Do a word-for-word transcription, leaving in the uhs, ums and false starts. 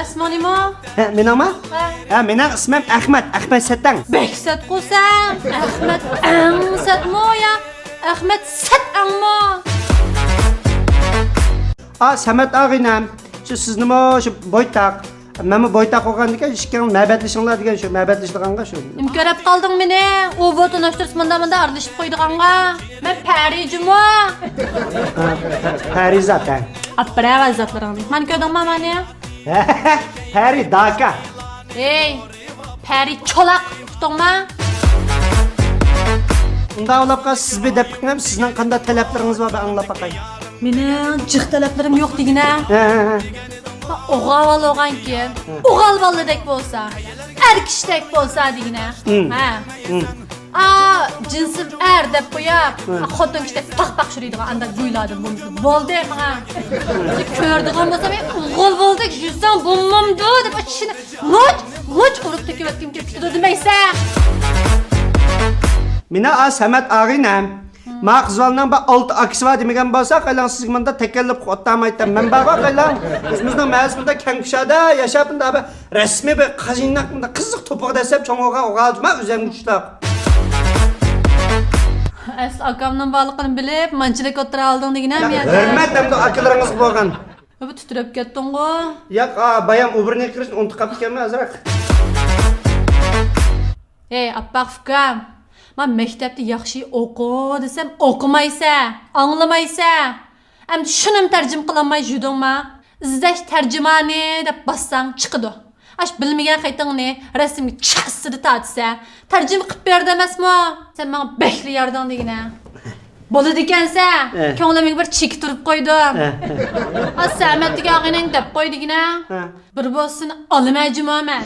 ئىسمىڭ نېمە؟ ھە، مېنىڭمۇ؟ ھە. ھە، مېنىڭ ئىسمىم ئەخمەت، ئەخمەت سەتەڭ. بەك سەتقۇ سەن. ئەخمەت ئەڭ سەتمۇ يا ئەخمەت سەتەڭمۇ؟ ئا، سەمەت ئاغىنەم، شۇ سىزنىمۇ شۇ بويتاق، مەنمۇ بويتاق بولغاندىكىن، ئىككىڭلار مەبەتلىشىڭلار دېگەن شۇ، مەبەتلىشىدىغانغا شۇ. نېمە كۆرۈپ قالدىڭ مېنى؟ ئۇ بۇ تونۇشتۇرسا مۇنداق مۇنداق ئارىلىشىپ قويىدىغانغا. مەن پەرى جۇمۇ. پەرىزات، ھە. ئاپىرىۋەت زاتلىرىڭنى. مانا كۆردۈڭما مانى؟ پەرى داكا. ھەي، پەرى چولاق، ئۇقتۇڭما؟ ئۇنداق بولۇپ قالسا، سىز بىر دەپ بېقىڭ، سىزنىڭ قانداق تەلەپلىرىڭىز بار، بىر ئاڭلاپ باقاي. مېنىڭ جىق تەلەپلىرىم يوق دېگىنە. ھە، ھە، ھە. ئوغۇل بالا بولغانكىن، ھە. ئوغۇل بالىدەك بولسا، ئەر كىشىدەك بولسا دېگىنە. ھە. ئا، جىنسىم ئەر دەپ قويۇپ، ھە. ئا، خوتۇن كىشىدەك پاق-پاق يۈرىدىغان ئانداق گۇيلاردىن بولمىسا بولدى ماڭا. كۆرىدىغان بولسام، ئوغۇل بالىدەك يۈرسەڭ بولمامدۇ دەپ، ئا، چىشىنى لۇچ، لۇچ ئۇرۇپ تۆكۈۋەتكۈم كېلىپ كېتىدۇ دېمەيسەن. مېنىڭ ئا سەمەت ئاغىنەم. ما قىز بالىنىڭ بىر ئالتە ئاكىسى بار دېمىگەن بولسا، قايلاڭ سىزگە مۇنداق تەكەللۇپ قوتارمايتتىم. مەن بارغۇ قايلاڭ. بىز بىزنىڭ مەھەللىمىزدە كەڭكۇشادا ياشاپ، بۇنداق بىر رەسمىي بىر قاجىناق، بۇنداق قىزىق توپىغا دەسسەپ چوڭ بولغان ئوغۇل جۇما ئۆزۈمگە چۈشلۈك. ئەسلى ئاكامنىڭ بارلىقىنى بىلىپ، مانچىلىك ئوتتۇرا ئالدىڭ دېگىنە مەن. ھۆرمەت ئەمدى ئاكىلىرىڭىزغا بولغان. بۇ تىترەپ كەتتىڭغۇ؟ ياق، ئا، بايام ئۇبۇرنى كىرىشنى ئۇنتۇپ قاپتىكەنمەن ئازراق. ھەي، ئاپپاق ئۇكام، ما مەكتەپتە ياخشى ئوقۇ دېسەم، ئوقۇمايسە، ئاڭلىمايسە. ئەمدى شۇنىمۇ تەرجىمە قىلالماي يۈردۈڭما؟ ئىزدەش تەرجىمانى دەپ باسساڭ چىقىدۇ. ئاش بىلمىگەن خېتىڭنى رەسىمگە چاسسىدە تارتىسە، تەرجىمە قىلىپ بەردى ئەمەسمۇ؟ سەن ماڭا بەكلا ياردىڭ دېگىنە. بولىدىكەنسە، ھە. كۆڭلۈمگە بىر چېكى تۇرۇپ قويدۇم. ھە، ھە. ئا، سەمەت دېگەن ئاغىنەڭ دەپ قوي دېگىنە. ھە. بىر بولسا سېنى ئالىمەن جۇما مەن.